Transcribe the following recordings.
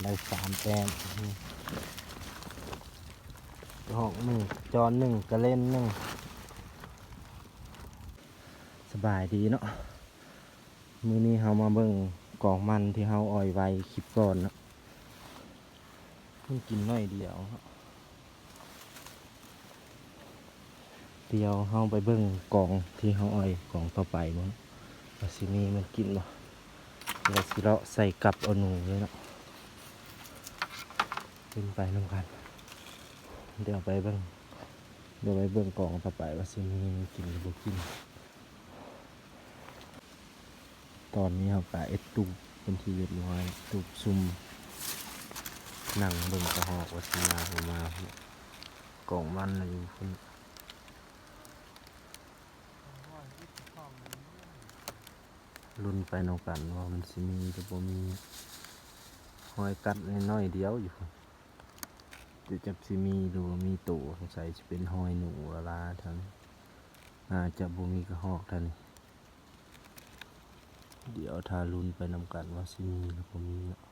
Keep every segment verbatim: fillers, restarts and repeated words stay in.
ได้สามแต้ม กระหอกหนึ่ง จอนหนึ่ง กระเล่นหนึ่ง สบายดีเนาะ มื้อนี้เฮามาเบิ่งกองมันที่เฮาอ่อยไว้คลิปก่อนเนาะ มันกินน้อยเดียวเนาะ เดี๋ยวเฮาไปเบิ่งกองที่เฮาอ่อยกองต่อไปเบิ่ง ว่าสิมีมันกินบ่ ว่าสิเลาะใส่กับเอาหนูเลยเนาะ ขึ้นไปนำกัน เดี๋ยวไปเบิ่ง เดี๋ยวไปเบิ่งกองต่อไปว่าสิมีมันกินหรือบ่กิน ตอนนี้เฮากะเอ็ดตูบเป็นที่เรียบร้อย ตูบซุ่ม นั่งเบิ่งกระหอกว่าสิมาบ่มา กองมันน่ะอยู่พุ้น ลุ้นไปนำกันว่ามันสิมีหรือบ่มี หอยกัดน้อยๆเดียวอยู่พุ้น จะจักสิมีหรือบ่มีโต สงสัยสิเป็นหอยหนูละลาเท่านั้น น่าจะบ่มีกระหอกเท่านี้ เดี๋ยวถ้าลุ้นไปนำกันว่าสิมีหรือบ่มีเนาะ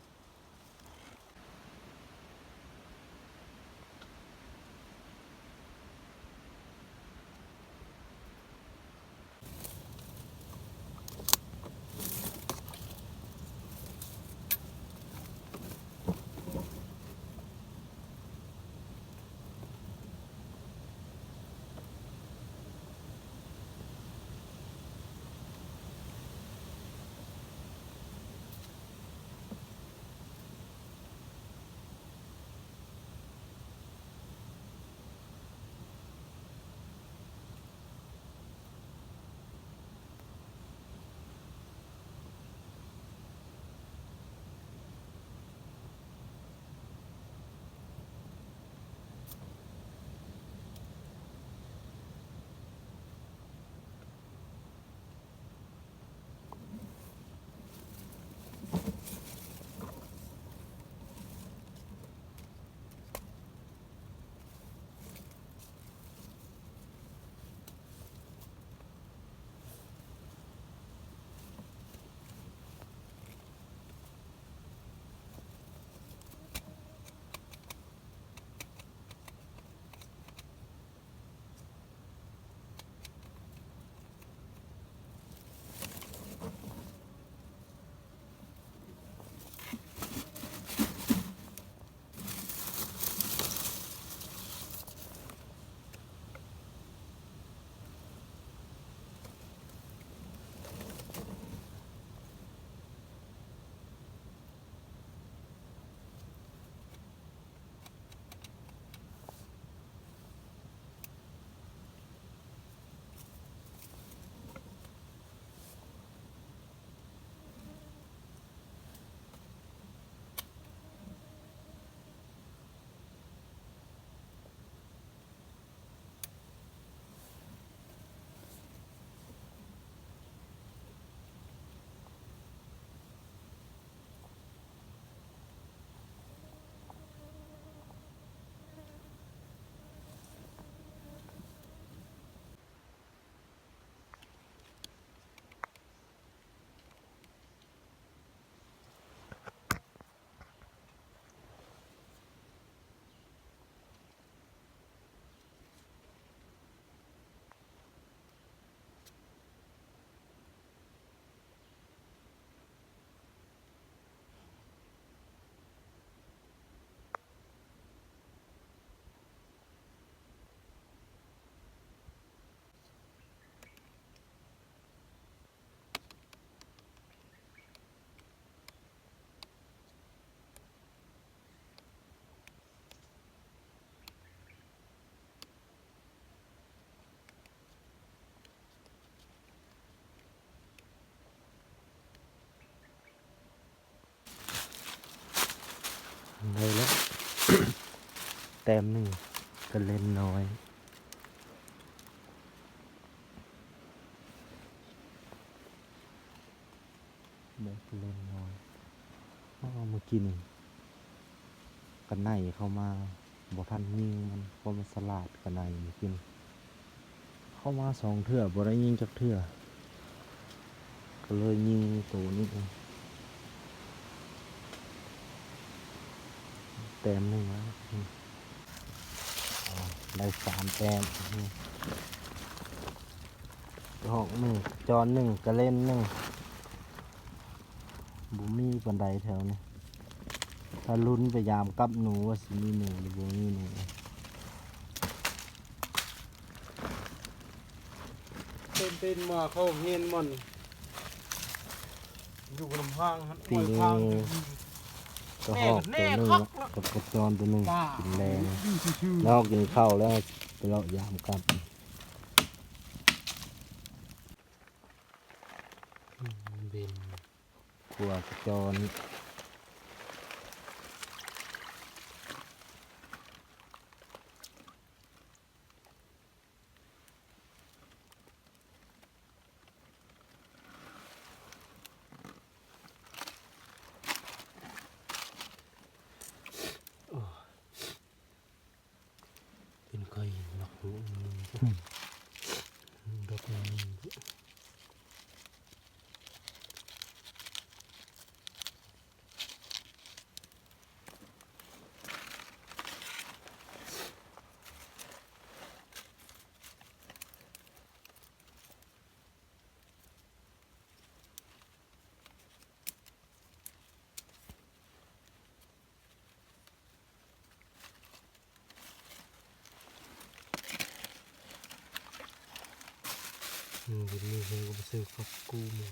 ได้แล้ว แต้มหนึ่ง กระเล่นน้อย ได้กระเล่นน้อย เพราะว่าเมื่อกี้นี่ กระไนเข้ามา บ่ทันยิงมัน เพราะมันสลาดกระไนเมื่อกี้นี่ เข้ามาสองเทื่อ บ่ได้ยิงจักเทื่อ ก็เลยยิงโตนี้เอง แต้มหนึ่งแล้ว อืม อ๋อ ได้สามแต้ม อืม หอกหนึ่ง จอนหนึ่ง กระเล่นหนึ่ง บ่มีปานใดแถวนี้ ถ้าลุ้นไปยามกับหนูว่าสิมีหนูหรือบ่มีหนู เป็นเป็นมาเข้าเฮียนมัน อยู่กับลำพังหั่น ปีนี้ อ้อยพัง กระหอกตัวหนึ่ง แน่คักละ กับกระจอนตัวหนึ่ง ป้า กินแลง อยู่ซื่อๆ แล้วกินข้าวแล้วไปเลาะยามกลับ อืม เป็น ขัวกระจอน โอ้ เป็นไข่หนักหัวมัน อืม ดอกมัน อืม เป็นมือใครก็ไปซื้อกับกู้มือ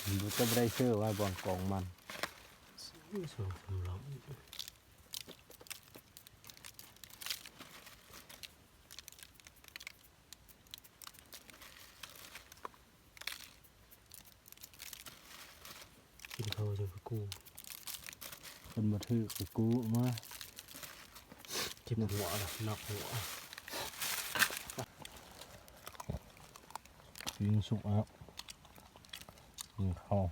มันก็บ่ได้ซื้อไว้บ่อนกองมัน ซื้อสองสามหลัง กินข้าวจังไปกู้ เพิ่นบ่ถือไปกู้มา เจ็บหัวล่ะ หนักหัว ปิ้งสุกแล้ว กินข้าว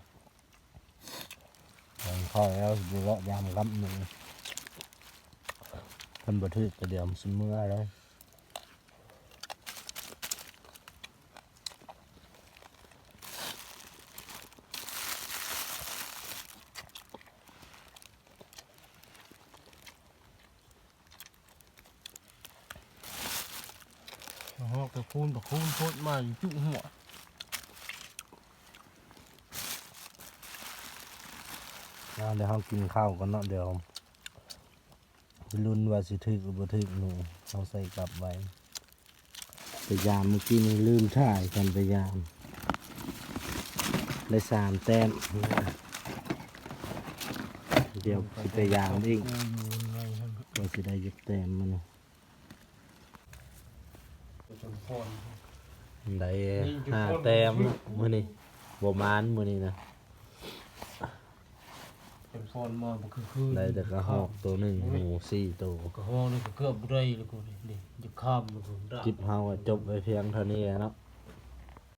กินข้าวแล้วสิเลาะยามค่ำหนึ่ง เพิ่นบ่ถือแต่เดี๋ยวมันสิเมื่อแล้ว หอกตะคูนตะคูนโพดมาอยู่จุหัว แล้วเดี๋ยวเฮากินข้าวก่อนเนาะ เดี๋ยว สิลุ้นว่าสิถืกหรือบ่ถืกหนู เอาใส่กลับไว้ ไปยามเมื่อกี้นี้ลืมถ่ายกันไปยาม ได้สามแต้ม เดี๋ยวสิไปยามอีก ว่าสิได้จักแต้มมัน ได้ห้าแต้มมื้อนี้ บ่หมานมื้อนี้นะ จนฟอนมาบ่คือคืน ได้แต่กระหอกตัวหนึ่ง หมูสี่ตัว กระหอกนี่ก็เกือบบ่ได้แล้วกูนี่ นี่จะข้ามแล้วกูได้ คลิปเฮาก็จบไว้เพียงเท่านี้แหละเนาะ